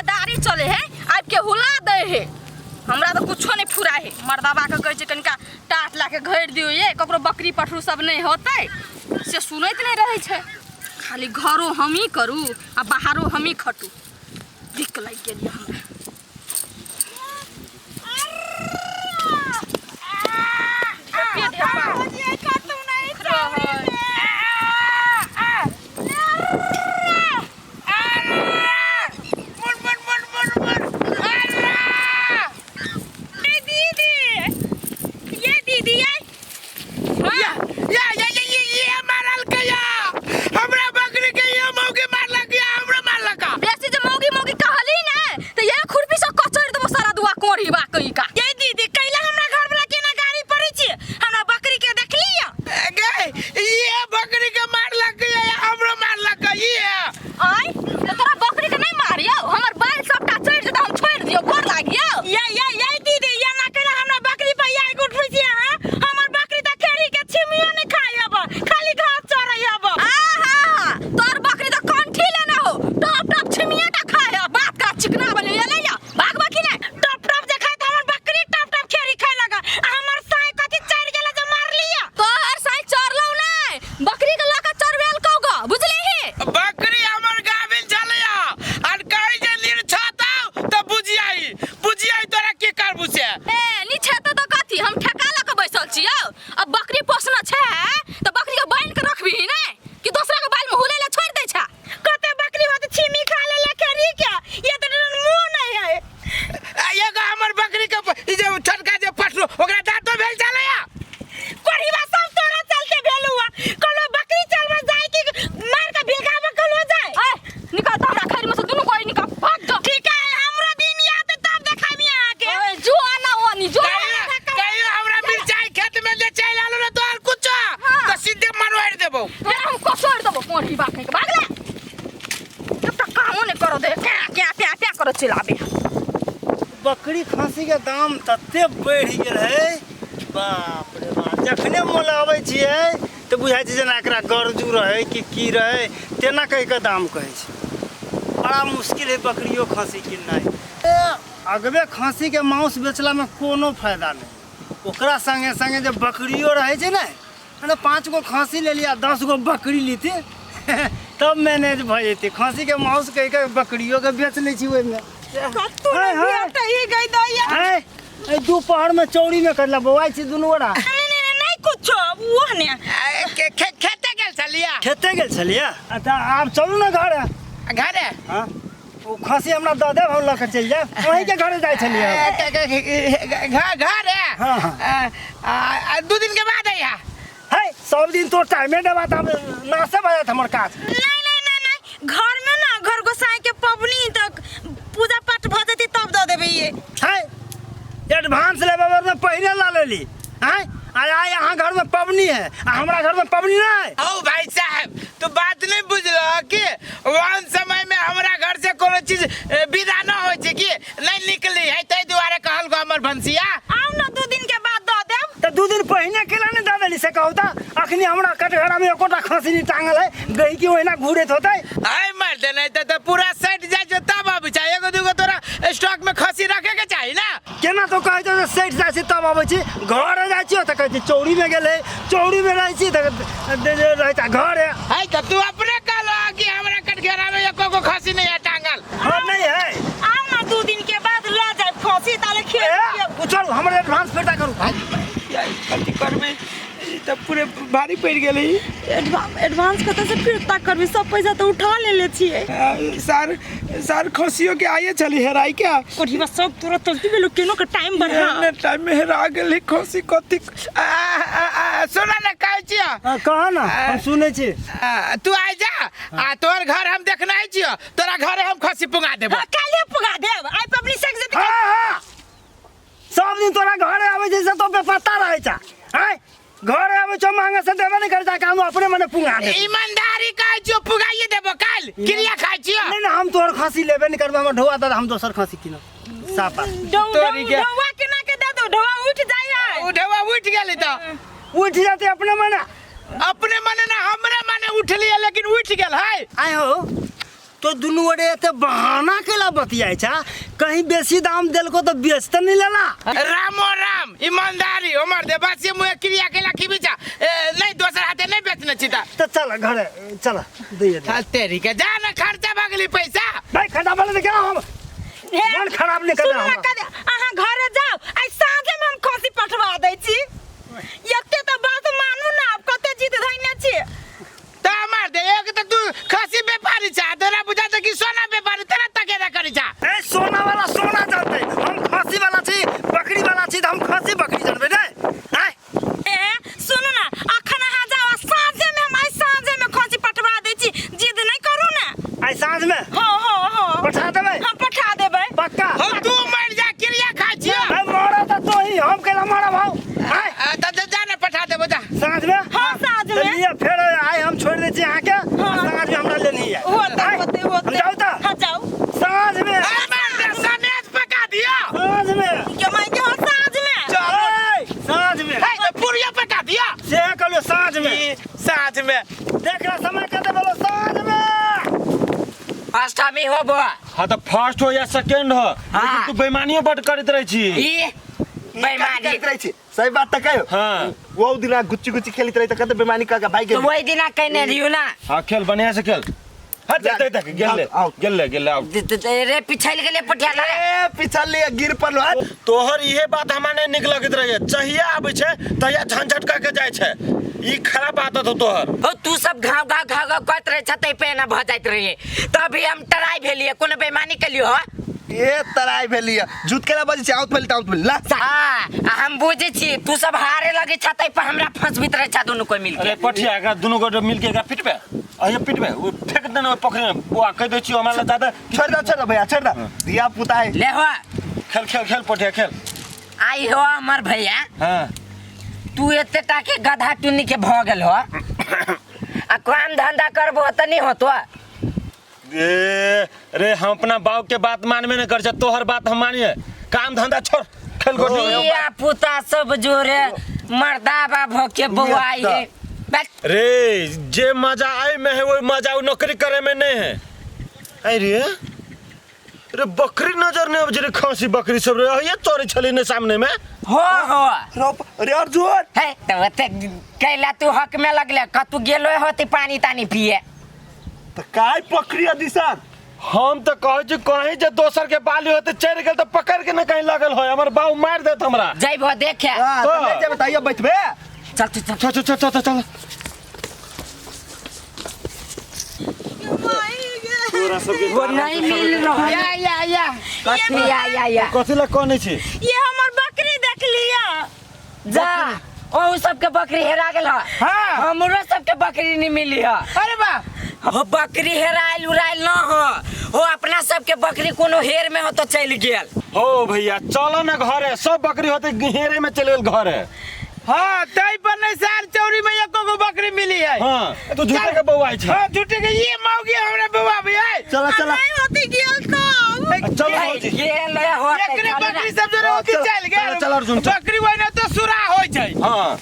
दुनियादारी चले है आबि के हुला दै है हमरा तऽ कुछो नहि फुराइ है मर्दाबा के कहै छै कनिका टाट ला के घरि दियौ ये ककरो बकरी पठरू सब नहि होतै से सुनैत नहि रहै छै खाली घरो हमही करू आ बाहरो हमही खटू दिक्क लागि गेल यऽ हमरा ढेपे ढेपा रहै। दीदी ये दीदी ये या या या या ये ये मारल के या हमरा बकरी के ये मौगी मारलक या हमरा मारलक बेसी जे मौगी मौगी कहली ने तऽ ये खुरपी से कचरि देबो सारा दुआ कोढ़ी बा कहीं का ये दीदी कैला हमरा घर वाला केना गाड़ी पड़ै छी हमरा बकरी के देखली या गे ये बकरी के मारलक या हमरो मारलक ये आय तऽ तोरा बकरी के नहीं मारियो हमर बैल सबटा चढ़ि जेतौ हम छोड़ि दियौ गोर लागियौ या या या दीदी या ना कैला हमरा बकरी पर या उठबै छी अहाँ हमर बकरी त खेरी के छिमियो नहीं खाइ हब खाली घास चरै हब आहा तोर बकरी तऽ कंठी लेने हो टप टप छिमिया टा खाय है बात का चिकना बने ये ले या भाग बकी ने टप टप जे खाइ त हमर बकरी टप टप खेरी खाइ लगा आ हमर साय कथी चढ़ गेला जे मार लिया तोहर साई चरलौ नै बकरी के लऽ के चरवेल कौ ग बुझली ही बकरी हमर गाभिन छलैया आर कहै जे नीर छताउ तऽ बुझियाई बुझियाई तोरा की करबू से ए नीचे तो तो कथी हम ठेका लऽ के बैसल छियौ अब बकरी पोसना छै तऽ बकरी के बान्हि के रखबिही नै कि दोसरा के बाल में हुलै लए छोड़ि दै छै कते बकरी होत छिमी खा लेले खेरी के ये त मुंह नहीं है आ, एगो हमर बकरी के ई जे छोटका जे पठरू ओकरा दाँतो भेल छलैया कोढ़ीवा सब तोरा चलते भेल हुआ कहलो बकरी चलबे जाय कि मार के भिलकाबे कहलो जाय ए निकल तऽ हमरा खैर में से दुनू कोई निकल भाग जा ठीक है हमरो दिन याद तब देखाबी अहाँ के ओए जो आना ओनी जो कहियो कहियो हमरा मिरचाई खेत में जे चलि आलो ने तोहर कुछो हाँ। तऽ सीधे मरवारि देबौ तोरा हम कसोड़ देबो कोढ़ी बाके के भाग ले एकटा कामो नहि करो दे क्या क्या प्या प्या करो चिल्लाबे बकरी खस्सीके दाम तते बढ़ि गेल है बाप रे बाप जखने मोल अबै छियै तऽ बुझाइ छै जेना एकरा गरजू रहै कि की रहै तेना कहि कऽ दाम कहै छै बड़ा मुश्किल है बकरियो खस्सी किननाइ ए अगबे खस्सीके मांस बेचलामे कोनो फायदा नहि ओकरा सङ्गे सङ्गे जे बकरियो रहै छै ने मतलब 5 गो खस्सी ले लिया 10 गो बकरी लीती तब मैनेज भऽ जेतै खस्सीके मांस कहि कऽ बकरियोके बेच लै छी ओहिमे कत्तू है, नहीं है। भेटै ही गई दैया है एहि दुपहरमे चौरीमे करला बौआइ छी दुनू गोरा नहीं नहीं नहीं, नहीं कुछो वो ने आ, खेते गेल छलिया खेते गेल छलियै अच्छा आब चलू ने घरे घरे हाँ ओ खस्सी हमरा दऽ देब हम लऽ कऽ चलि जायब अहीँके घरे जाइ छलियै हम। घरे हाँ, हाँ। आ, आ, 2 दिन के बाद अइहा है सब दिन तोर टाइमे देबा तऽ नाशे भऽ जायत हमर काज नहीं नहीं नहीं नहीं घर में ना घर गोसाई के पबनी तक पूजा पाठ भऽ जेतै तब दऽ देबै ये है एडवांस लेबे बेर में पहिने ला लेली हैं आय आय अहाँ घर में पबनी है आ हमरा घर में पबनी नहीं औ भाई साहब तू बात नहीं बुझल कि वन समय में हमरा घर से कोनो चीज विदा न होइ छै कि नहीं निकली है ताहि दुआरे कहल गो हमर भनसिया आउ ना 2 दिन के बाद दऽ देब तऽ 2 दिन पहिने केला नहीं दऽ देली से कहू तऽ अखनी हमरा कटघरा में एकोटा खस्सी नहीं टांगल है गहिकी ओहिना घूरैत होतै आय मर दे नहीं तो पूरा सेट जाय छै तब आबै छै एगो दूगो तोरा स्टॉक में खसी रखे के चाही ना केना तो कहै छौ जे सठि जाइ छी तब अबै छी घरे जाइ छी तऽ कहै छी चौरीमे गेलै चौरीमे रहै छी तऽ रहै छै घरे है तऽ तू अपने कहलो कि हमरा कटघरा में एको गो खसी नहीं है टांगल हाँ नहीं है आउ ना 2 दिन के बाद लऽ जाए खसी ताले खेल ए, चलू हमर एडवांस फिरता करू कथी करबै ई तऽ पूरे भारी पड़ि गेलै एडवांस कतऽ से फिरता करबै सब पैसा तऽ उठा लेले छियै सार सार खसियो के आइए छली हेराई के कोठीबा सब तोरा चलती भेलो केनो के टाइम बढ़ा एने टाइम में हेरा गेली खसी कथी आ, आ, आ, सुन ने कहै छियो हाँ, कह ना हम सुनै छी आ, तू आ जा आ तोहर घर हम देखने छियो तोरा घरे हम खसी पुंगा देबो हाँ, काल्हे पुगा देब आइ पबनी सक जेतै हाँ हाँ सब दिन तोरा घरे आबै छै से तो बेपत्ता रहै छै आँय घरे आबै छौ मांगे से देबे नहीं करै छै हम अपने मने पुंगा दे ईमानदारी कहै छियो पुगाइए देबो काल्हि क्रिया खाइ छियो नहीं ना हम तोहर खसी लेबे नहीं करबै हमर ढौआ दादा हम दोसर खसी कीनब साफ बात तोरी के- ढौआ केना के दे दो ढौआ उठ जाइ है उ ढेवा उठि गेली तऽ उठि जाते अपने मने अपने मने ना हमरे मने उठलियै लेकिन उठि गेल है आय हो तो दुनू गोटे एते बहाना केला बतियाइ छा? कहीं बेसी दाम देलको तो बेच त नहीं लेला। रामो राम ईमानदारी हमर दे बासी मुहे क्रिया केला की बिचा नहीं दोसर हाथे नहीं बेचने छी त। तो चल घरे चल दिए दे। चल तेरी के जा ना खर्चा भगली पैसा। भाई खर्चा भले क्या हम मन खराब नहीं सुनू करना ना हमरा। कदे अहाँ घरे जाओ आइ साँझे में हम खसी पठवा दै छी। एते तऽ बात मानू ना, आब कते जिद धैने छी। त मार दे एक त तू खसी व्यापारी छा, तोरा बुझा त कि सोना व्यापारी तोरा तकेदा करी छा। ए सोना वाला सोना जानते, हम खसी वाला छी बकरी वाला छी त हम खसी बकरी जानबे ने। आय ए सुनू ना अखन अहाँ जाओ आ साँझे में हम आइ साँझे में खसी पठवा दै छी, जिद नहीं करू ना। आइ साँझ में? हाँ हाँ हाँ पठा देबै? हाँ पठा देबै। पक्का? हम तू मर जा क्रिया खाइ छियो। ए मरा त तो ही हम केला मरब हौ। आय त जा ना पठा देबो जा साँझ में। हाँ साँझ त में। लिअ फेर आइ हम छोड़ दै छी अहाँके, हाँ। साँझ में हमरा लेनी है। होते आय, होते होते। हम जाउ त? हाँ जाउ। साँझ में। ए, मार दे सनेस पका दियो। साँझ में। के माय के हाँ साँझ में। चलो। ए, साँझ में। ए, त पुरिया पका दियो। से कहलियो साँझ में। ई, साँझ में। देख रहा समय कते बोलो साँझ में। अष्टमी हो बुआ। हाँ तो फर्स्ट हो या सेकंड हो, लेकिन तू बेईमानियो बड करैत रहै छी। ई बेईमानी करैत रहै छी। सही बात त कहियो। हाँ। वो दिना गुच्ची गुच्ची खेलैत रहै त कते बेईमानी कऽ के भागि तो गेली। वही दिना कहने रहियो ना। हाँ खेल बढ़िया से खेल। हाँ देख देख देख गेल आउ। गेल गेल आउ। रे पिछल गेले पटिया रे। ए पिछल लिए गिर पड़लो। तोहर इहे बात हमरा नहीं निक लगैत रहै, चहिया आबै छै तहिया झंझट कऽ के जाइ छै, ई खराब आदत हो तोहर। हो तू सब घाव घाव घाव घाव करत रहे छ तै पे एना भऽ जाइत रहिए, तभी हम टराई भेलिए कोनो बेईमानी केलियो हो? ए तराई भेलिए झूठ केना बजै छी? आउट भेल त आउट भेल ला। हाँ हम बुझै छी तू सब हारे लगै छ तै पर हमरा फंसबित रहे छ दुनू कोई मिलके। अरे पठिया एकरा दुनू गोटे मिलके एकरा पिटबे, अहिया पिटबे, ओ फेंक देने ओइ पोखरि में। बौआ कहि दै छियौ हमरा लग दादा। छोड़ दे छोड़ दे भैया छोड़ दे, धिया पुता है। ले हो खेल खेल खेल पठिया खेल। आई हो हमर भैया। हाँ तू एते टा के गधा टुन्नी के भऽ गेल हो आ काम धंधा करबो त नहीं होतो। ए रे हम अपना बाप के बात मानबे नहीं कर छ, तोहर बात हम मानिए। काम धंधा छोड़ खेल गोटी। धिया पुता सब जोरे मर्दाबा भ के बौआई है। रे जे मजा आए में है वो मजा वो नौकरी करे में नहीं है। अरे रे बकरी नजर नहीं आबै छै रे, खांसी बकरी सब रे ये चोरी छली ने सामने में। हो हो अरे अर्जुन है त ओते कैला तू हक में लगले, कतू गेलो होती पानी तानी पिए। त काय बकरी दिसन? हम त कहै छी कहीं जे दोसर के बाली होते चढ़ गेल त पकड़ के न कहीं लगल होय, हमर बाऊ मार देत हमरा। जइबो देखे। हां त नहीं जेबे त आइयो बैठबे। चल चल चल चल चल चल चल। तोरा सबके वो नहीं मिल रहा। या या या कथी या या या कथी ला कहने छी? ये हमर बकरी देख लिया। जा ओहु सबके बकरी हेरा गेल ह। हाँ। हमरो सबके बकरी नहीं मिली ह। अरे बा हो बकरी हेरायल उरायल न हो, हो अपना सबके बकरी कोनो हेर में हो तो चल गेल। हो भैया चलो ना घरे, सब बकरी होते हेरे में चल गेल घरे। हाँ तई पर नहीं सार चौरी में एको गो बकरी मिली है। हाँ तो झूठे के बौआई छै। हाँ झूठे के ये मौगी हमरा बौआ भी है। चलो चलो नहीं होती गेल तो चलो भौजी। गेल होते, एकरे चलो ना। बकरी सब जरे होती चलो, चल गेल। चलो, चलो अर्जुन, चल। बकरी वही ना तो सुरा होय छै। हाँ